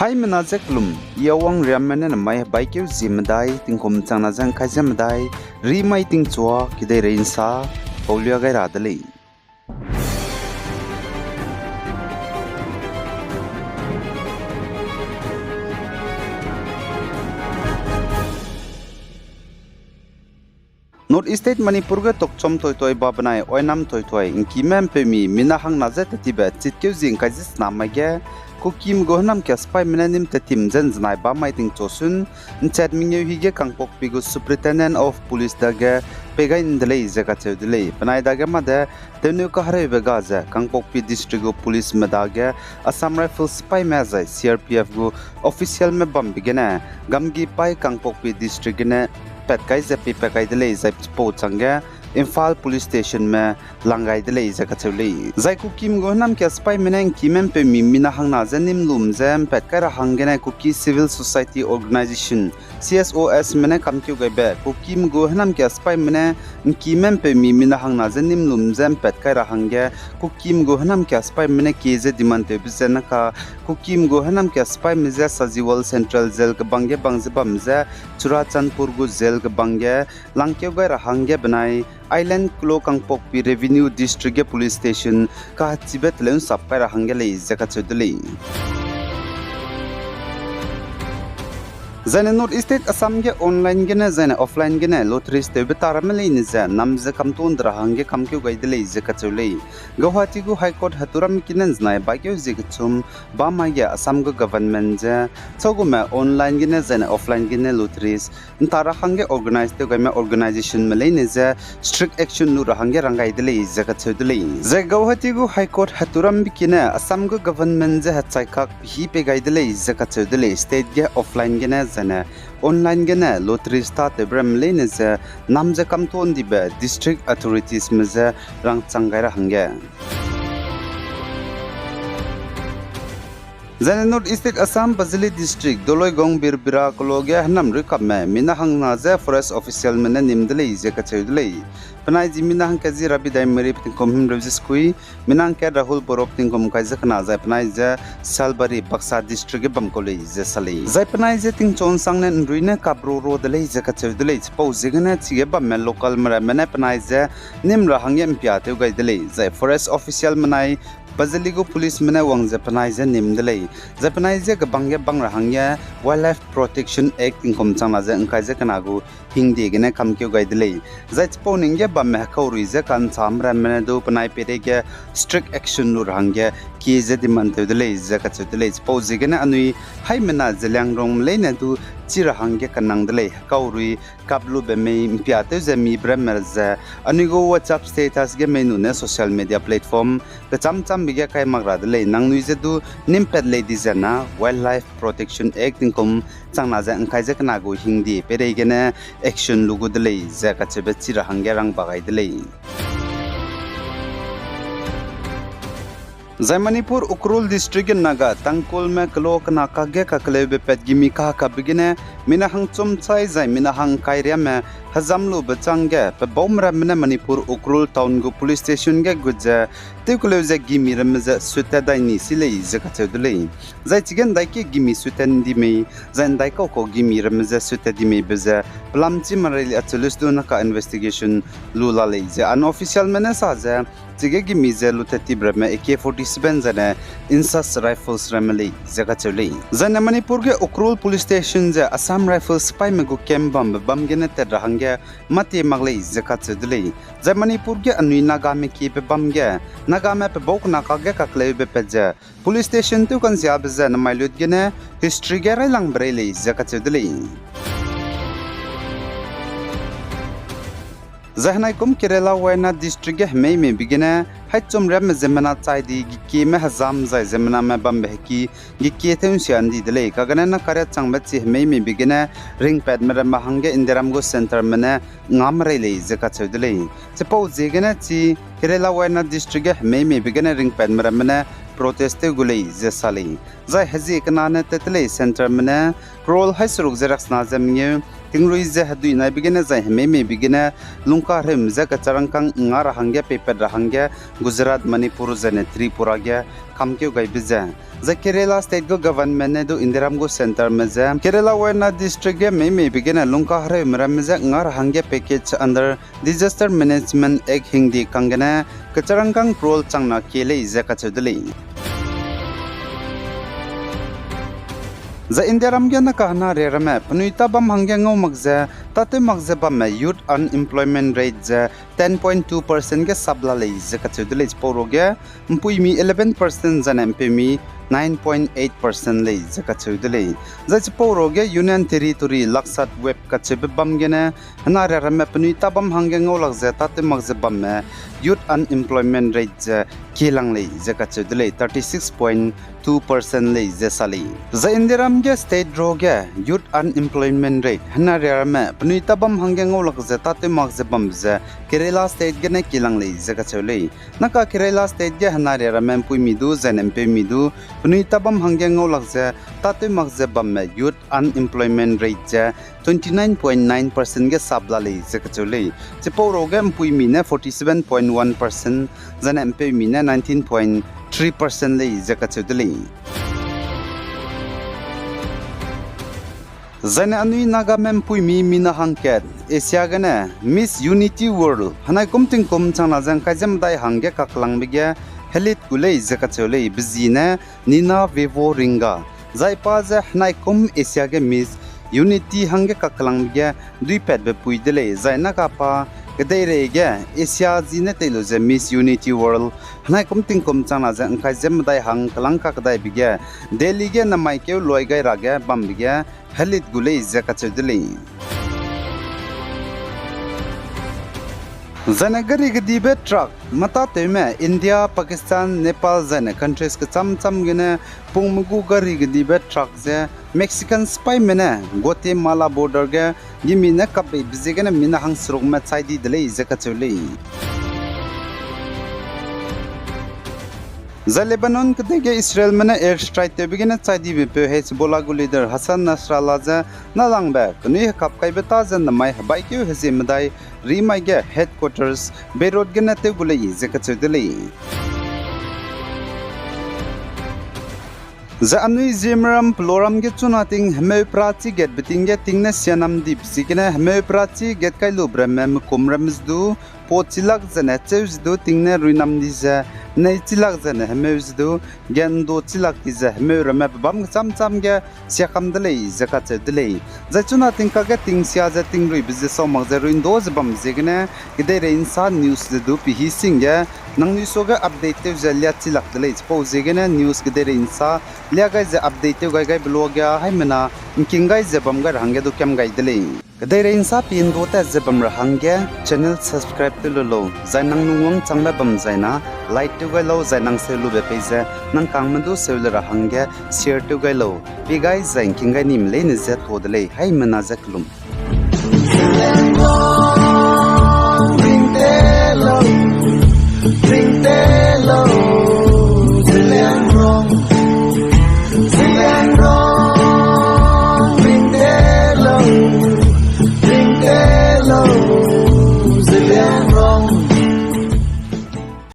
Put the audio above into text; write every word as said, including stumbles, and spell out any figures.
Haimena ze kelum, I Awang Riamme ne namai hebaikeu zie medai, tingkum changna ze ngkai ze medai, rimai tingchua, kedeirei nsa, paulia gai ra de lei. North East State Manipur ge tokchom toitoi ba benai oinam toitoi ngkime mpeumi mina hangna ze tetibe chitkeu zie ngkai ze sena mai ge, Kukime gu hênam kia sipaime ne nîm tetim ze nzenai ba mai tingchu sun, nchat mengeu hi ge Kangpokpi gu Superintendent of Police dage pei gai ’nde lei ze kacheu de lei. Penai dage mâ de, tewneu kahereube ga ze Kangpokpi District gu policeme dage Assam Rifles sipaime zai C R P F gu officialme bambe gene, gamgi paî Kangpokpi District gene pat kai ze peipat kai de lei zai chipau chângge Imphal Police Stationme lang gai de lei ze kacheu lei. Zai Kukime gu hênam kia sipaime ne ngkime mpeumi mina hangna ze nîm lum ze mpat kai ra hanggene Kuki Civil Society Organization, C S Osme ne kamkeu gaibe, Kukime gu hênam kia sipaime ne ngkime mpeumi mina hangna ze nîm lum ze mpat kai ra hangge, Kukime gu hênam kia sipaime ne kie ze demand tewbe ze naka, Kukime gu hênam kia sipaime je Sajiwal Central Jail kebang ge bang ze bam ze, Churachandpur gu jail kebang ge langkeu gai ra hangge benai Island Klo Kangpokpi Revenue District ge police station kahechibe teleu ’nsap kai ra hangge lei ze kacheu de lei. Zaine North East State Assam ge online gene zaine offline gene lotteries tewbe ta ramme leine ze nam ze kamtuâ ’nde ra hangge kamkeu gai de lei ze kacheu lei. Guwahati gu High Court heturam kine ’nzenai baikeu zie kechum ba mai ge Assam gu government je châugume online gene zaine offline gene lotteries ’nta ra hangge organize tew gaime organizationme leine je strict action lu ra hangge rang gai de lei ze kacheu de lei. Zai Guwahati gu High Court heturambe kine Assam gu government je hechaikak pehî pei gai de lei ze kacheu de lei. State ge offline gene zaine online gene lotteries tâtewbe ramme leine ze nam ze kamtuâ ’ndibe district authoritiesme je rangchang gai ra hangge. Zaine North East State Assam, Bajali District, Doloigong Birbira kelo ge hênam ruikamme mina hangna ze forest officialme ne nîm de lei ze kacheu de lei. Penai zi mina hangkat zi Rabi Daimeri pe tingkum himreu ze sekui, mina hangkat Rahul Boro pe tingkum kai ze kena zai penai ze Salbari Baksa District ge bam kau lei ze sa lei. Zai penai ze tingchu ’nsang ne ’nrui ne kapru ro de lei ze kacheu de lei. Chipau ziegene chige bamme localme ramme ne penai ze nîm ra hangge ’mpia tew gai de lei. Zai forest officialme nai Bajali gu policeme ne wang ze penai je nîm de lei. Zai penai je kebang ge bang ra hangge Wildlife Protection Act tingkum changna ze ngkai ze kena gu hingde gene kamkeu gai de lei. Zai chipau ning ge bamme hekaurui je ka'nchame ramme ne du penai peireige strict action lu ra hangge kie ze demand tew de lei ze kacheu de lei. Chipau ziegene anui haimena Zeliangrongme leine du chi ra hangge kanang de lei. Hekaurui kaplube mei ’mpia tew ze mibe ramme ze anui gu WhatsApp status ge mei nune social media platform kechâm châmbe ge kai mak ra de lei. Nangnui je du nîmpat lei di ze na Wildlife Protection Act tingkum changna ze ngkai ze kena gu hingde peireigene action lu gu de lei ze kacheube chi ra hangge rang ba gai de lei. Zai Manipur Ukhrul District ge Naga Tangkhulme kelo kena kakge kakleube pat gimi kahekabe gene mina hangchum chai zai mina hangkai riame hezam lube chângge pebaume ramme ne Manipur Ukhrul Town gu police station ge gut ze tewkeleu ze gimi ramme ze sutat dai ni si lei ze kacheu de lei. Zai chige ’ndaike gimi sutat ’ndi mei, zai ’ndaikau kau gimi ramme ze sutat di meibe ze pelam chi marei acheu lus du naka investigation lu la lei ze unofficialme ne sa ze, chige gimi ze lutat tibe ramme A K forty-seven zaine INSAS rifles ramme lei ze kacheu lei. Zaine Manipur ge Ukhrul Police Station ze Assam Rifles sipaime gu camp bambe bam gene tat ra hangge mâtie mak lei ze kacheu de lei. Zai Manipur ge anui Nagame kiebe bam ge, Nagame pebau kena kakge kakleube pat ze police station tew ka'nziabe ze namai lut gene history ge railangbe rei lei ze kacheu de lei. Zai henaikum Kerala Wayanad District ge hemeimeibe gene haichum riamme ziemmena chai di gekieme hezam zai ziemmename bambe heki gekie tew ’nsia ’ndi de lei. Kagene nakaria changbe chi hemeimeibe gene ringpatme ramme hangge Indiaram gu centreme ne ngam rei lei ze kacheu de lei. Chipau ziegene chi Kerala Wayanad District ge hemeimeibe gene ringpatme ramme ne protest tew gu lei ze sa lei. Zai hezie kenane tat te lei centreme ne crore haiseruk ze raksena ze mengeu tingrui ze hedui naibe gene zai hemeimeibe gene lungka hereume je kecharangkâng nga ra hangge peipat ra hangge Gujarat, Manipur zaine Tripura ge kamkeu gaibe ze. Zai Kerala state gu government ne du Indiaram gu centreme je Kerala Wayanad district ge meimeibe gene lungka hereume ramme je nga ra hangge package under Disaster Management Act hingdi kanggene kecharangkâng crore changna kie lei ze kacheu de lei. Zai Indiaram ge naka henaria ramme penui tâ bam hangge ngau mak ze, tâtew mak ze bamme youth unemployment rate ze ten point two percent ge sap la lei ze kacheu de lei. Chipau ruage mpuimi eleven percent zaine mpeumi nine point eight percent lei ze kacheu de lei. Zai chipau ruage Union Territory Lakshadweep kacheube bam gene henaria ramme penui tâ bam hangge ngau lak ze tâtew mak ze bamme youth unemployment rate ze kielang lei ze kacheu de lei, thirty six point two percent lei ze sa lei. Zai Indiaram ge state ruage youth unemployment rate henaria ramme penui tâ bam hangge ngau lak ze tâtew mak ze bam ze Kerala state gene kielang lei ze kacheu lei. Naka Kerala state ge henaria ramme mpuimi du zaine mpeumi du penui tâ bam hangge ngau lak ze tâtew mak ze bamme youth unemployment rate ze twenty nine point nine percent ge sap la lei ze kacheu lei. Chipau ruage mpuimi ne forty seven point one percent, zaine mpeumi ne nineteen point three percent lei ze kacheu de lei. Zaine anui Nagame mpuimi mina hangkat Asia gene Miss Unity World henai kum tingkum changna ze ngkai ze medai hangge kaklangbe ge helit gu lei ze kacheu lei, be zi ne Nina Vevo Ringa. Zai pa ze henai kum Asia ge Miss Unity hangge kaklangbe ge duipatbe pui de lei, zai naka pa kedeirei ge Asia zi ne tei lu ze Miss Unity World henai kum tingkum changna ze ngkai ze medai hang kelang kakedaibe ge Delhi ge namai keu loi gai ra ge bambe ge helit gu lei ze kacheu de lei. Zaine gari kedibe truck matâtewme India, Pakistan, Nepal zaine countries kecham cham gene pungme gu gari kedibe truck ze Mexican sipaime ne Guatemala border ge gimi ne kapbeibe ziegene mina hangserukme chai di de lei ze kacheu lei. Zai Lebanon kedei ge Israelme ne air strike tewbe gene chai dibe peu Hezbollah gu leader Hassan Nasrallah ze nâlangbe penui hekap kaibe tâ ze namai hebaikeu hezie medai rimai ge headquarters Beirut gene tew gu lei ze kacheu de lei. Zai anui Zeme ram Peloram ge chuna ting hemeu perachi gatbe ting ge ting ne sianam dibe ziegene hemeu perachi gat kai lube ramme mekum ramme ze du, pa chilak zaine cheu ze du ting ne ruinam di ze, nei chilak zaine hemeu ze du, gendo chilak di ze hemeu ramme pebâm kecham cham ge siakam de lei ze kacheu de lei. Zai chuna ting kakge ting sia ze ting ruibe ze sau mak ze ruindo ze bam ziegene, kedeirei nsa news ze du pehî sing ge, nangnui suage update tew ze lia chilak de lei. Chipau ziegene news kedeirei nsa lia gai ze update tew gai gaibe luage haimena ngking gai ze bam gai ra hangge du kiam gai de lei. Kedeirei nsa pindua tat ze bam ra hangge channel subscribe tew lu lau, zai nang lungwang changbe bam zaina like tew gai lau, zai nang seu lube pei ze nang kangme du seu le ra hangge share tew gai lau. Pi gai zai ngking gai nime leine ze tuâ de lei, haimena ze kelum.